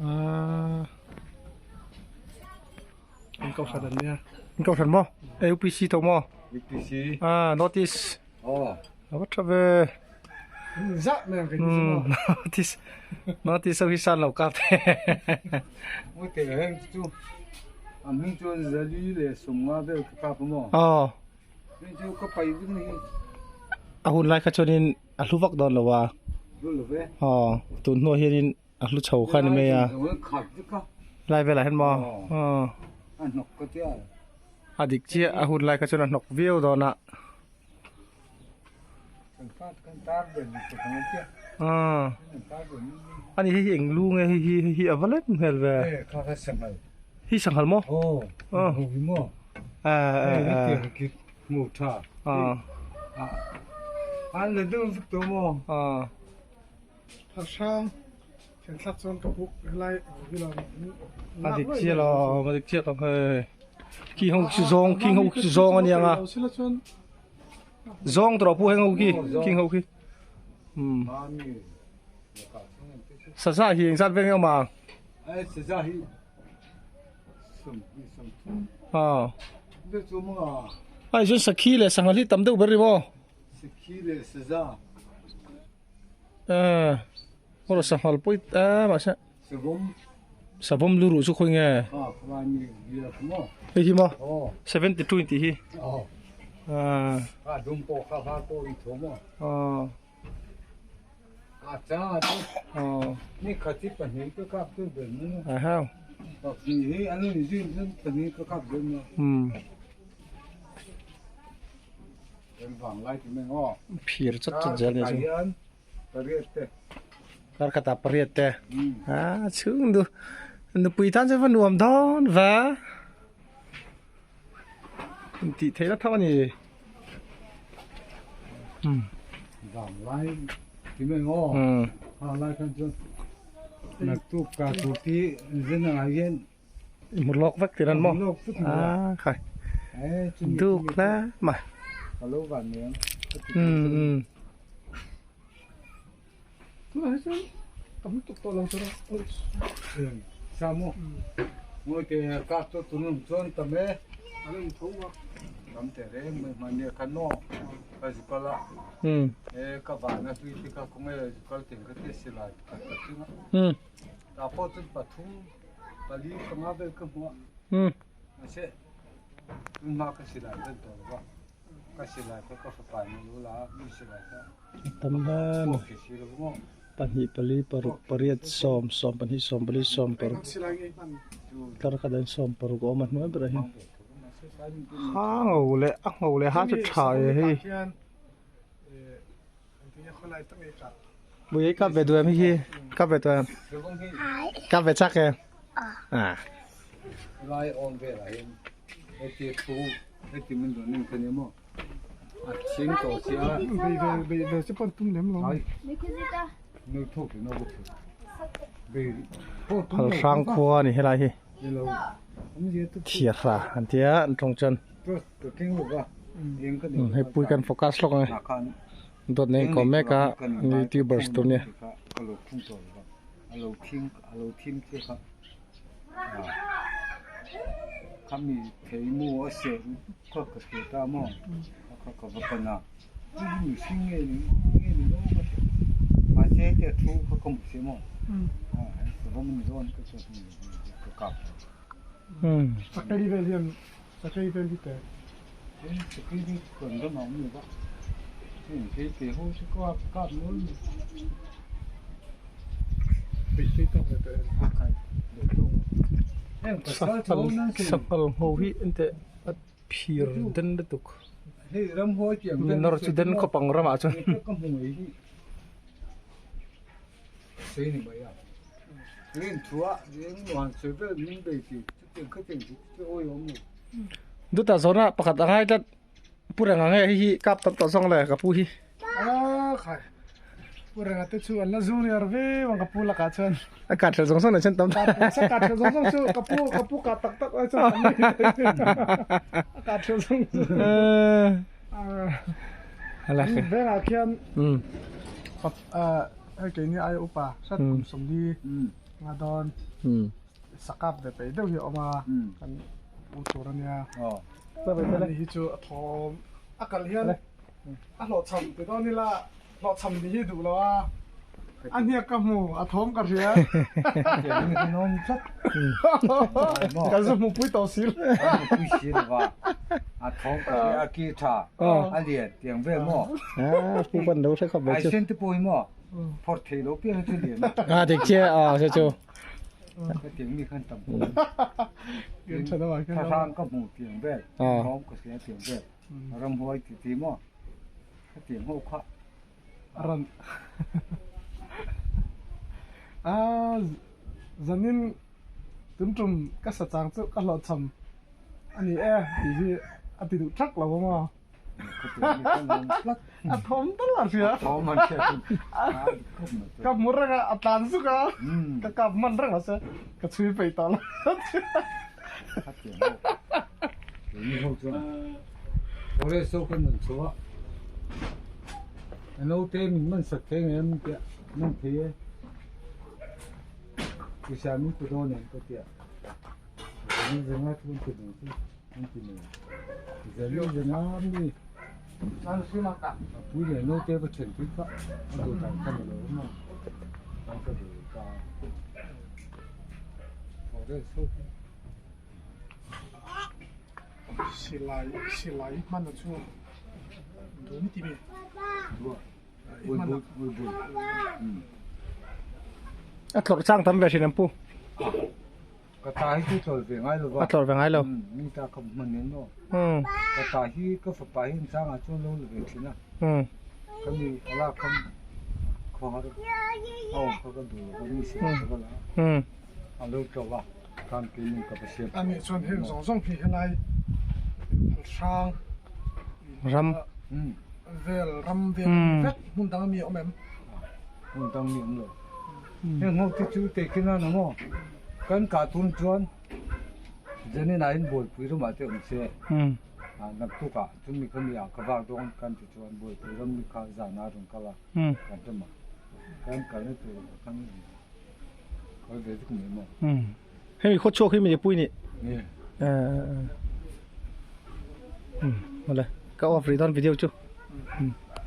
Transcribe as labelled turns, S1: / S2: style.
S1: Ah. In kohhran an nia. In kohhran maw? UPC tawh maw?
S2: UPC.
S1: Ah, notice.
S2: Oh.
S1: A va tha ve.
S3: Zah mai ang kei chu maw?
S1: Notice. Notice ho hi san lo kap.
S2: Ui te heng chu an hming chuan zali leh sawmnga vel ka kap a maw?
S1: Aw.
S2: Heng chu ka pai vek ni hi.
S1: A hun lai kha chuanin a hlu vak dawn lo a.
S2: Hlu lo ve.
S1: Aw, tun hnuah hianin a hlu chho kha ni mai a. Lai velah hian maw? Aw.
S2: A hnawk ka tia.
S1: A dik chiah a hun lai kha chuan a hnawk viau dawn a. Aw. Ani hei hi eng lu nge hei hi hei hi a va lem hmel ve. Hi sanghal maw? Aw. Aw. Aw.
S3: Thlahrang thlen thlak chuan ka buk helai hi lo
S1: A dik chiah lo, a dik chiah lo hei. Khi ho khi zawng, khi ho khi zawng a nia nga. Zawng tawh pu heng ho khi, khi ho khi. Um. Saza hi engzat veng emaw ang?
S2: Saza hi
S1: Aw. Ai chuan sakhi leh sanghal hi tam deuh ber ri maw?
S2: Sakhi leh saza.
S1: Eh, hawla sanghal pawh i eh mahse
S2: Savawm.
S1: Savawm lu ruh chu khawi nge?
S2: Ah, khawngai mi bia kha maw?
S1: Hei hi maw?
S2: Aw.
S1: 72 in tih hi.
S2: Aw.
S1: Ah.
S2: A dum pawh kha var pawh in tho maw?
S1: Aw.
S2: A cha chu.
S1: Aw.
S2: Ni khat hi pahnih ka kap tu ber mai a.
S1: A hau.
S2: Pahnih hi an in zui chuan pahnih ka kap ber mai a.
S1: Um.
S2: Phir
S1: chat chat zel nia chu kar khat ah pariat te ah chhung du nupui tan chuan va nuam dawn va intih theih na tho a ni um I hmu lawk vek tir an maw? Ah khai. Duk hle mai. Um um. Um. Um.
S2: Pali panga vel ka hmuh mahse tunhma ka silai vel tawh lo va, ka silai kha ka fapa in a lo la a, mi silai kha
S1: Tam hle mai.
S2: si lo maw.
S1: Pahnih pali paruk pariat sawm sawm pahnih sawm pali sawm paruk tlar khat ah hian sawm paruk a awm a hnuai berah hian ha ngho leh a ngho leh ha chu tha e hei. Bui kap ve duh em hi kap ve duh em kap ve chak em à
S2: lai on ve la hin heti thu heti min don ning thani mo a chin to sia
S3: be ve be ve che pon tum lem lo
S2: nu thu ki no bu be
S1: phal hrang khua ani helai hi thiar ra an tia an tawng chuan hei pui kan focus lawk ang e dawt nei kawm mek a youtubers tur nia.
S3: Sakei vel hi teh.
S1: Sanghal ngho hi engteh a phir den lutuk minor chu den khawp ang ramah chuan. Dutah zawnah pakhat a ngai tlat pu renga nge hei hi kap tam tawh zawng le ka pu hi.
S3: A khai pu renga te chu an la junior viau ang ka pu lakah chuan.
S1: A kat hrelh zawng zawng nen chuan tam
S3: ta. Ka kat hrelh zawng zawng chu ka pu ka pu kat tak tak lai chuan tam mai a kat hrelh zawng zawng. Vengah khian hei keini aia upa hrat kum sawmli. Nga dawn sakap ve peih deuh hi a awm a kan u tur a nia. Ani hi chu a thawm a kal hian a hlawhchham ti dawn ila hlawhchham ni hi duh lo a a hniak ka hmu a thawm ka hria. Ka zu hmu pui tawh si lo.
S2: Pui si lo va a thawm ka hria a ki tha a lian tiang vel maw.
S1: Pu pan lo hre khawp mai chu.
S2: Ai sen te pawh hi maw. Phawrh thei lo piang hi chu lian a.
S1: A dik chiah a che chu.
S2: Ka tiang mi khan tam pawh. Thlarang ka hmu tiang vel. Thawm ka hria tiang vel. Ramhuai ti ti maw. Ka tiang ho kha.
S3: Ran. A zanin tuntum ka sa chang chu ka hlawhchham ani e tih hi a ti duh thak lo maw. A thawm tal a hria. Ka hmu reng a, a tlan zuk a. Ka kap hman reng lo se, ka chhui peih tawh lo. Silai silai hman a chu dum ti mi
S1: A tlawrh chang tam ve thin an pu.
S2: Ka ta hi chu tlawr ve ngai lo va.
S1: A tlawr ve ngai lo.
S2: Mi ta ka hman nen maw. Ka ta hi ka fapa hi inchang ah chuan lo la ve thin a. Ka mi a lak khan khawhar a awm kha ka duh lo va mi se ka va la a. A lo tlawh a khan kei min ka va siam.
S3: A nih chuan heng zawng zawng hi helai hrang
S1: ram
S3: vel ram vel vek hmun dang ami a awm em?
S2: Hmun dang mi awm lo. Heng ho te chu tehkhin a ni maw? Kan kah tum chuan Janina in Bualpui ramah te awm se, naktukah chumi kha mi ah ka vak dawn kan ti chuan Bualpui ram mi kha zan a rawn kal a, kan ramah kan kalna tur ah khan kal ve vek mai maw?
S1: Hemi khawchhuak hi mipui nih. Awle ka off rih dawn video chu.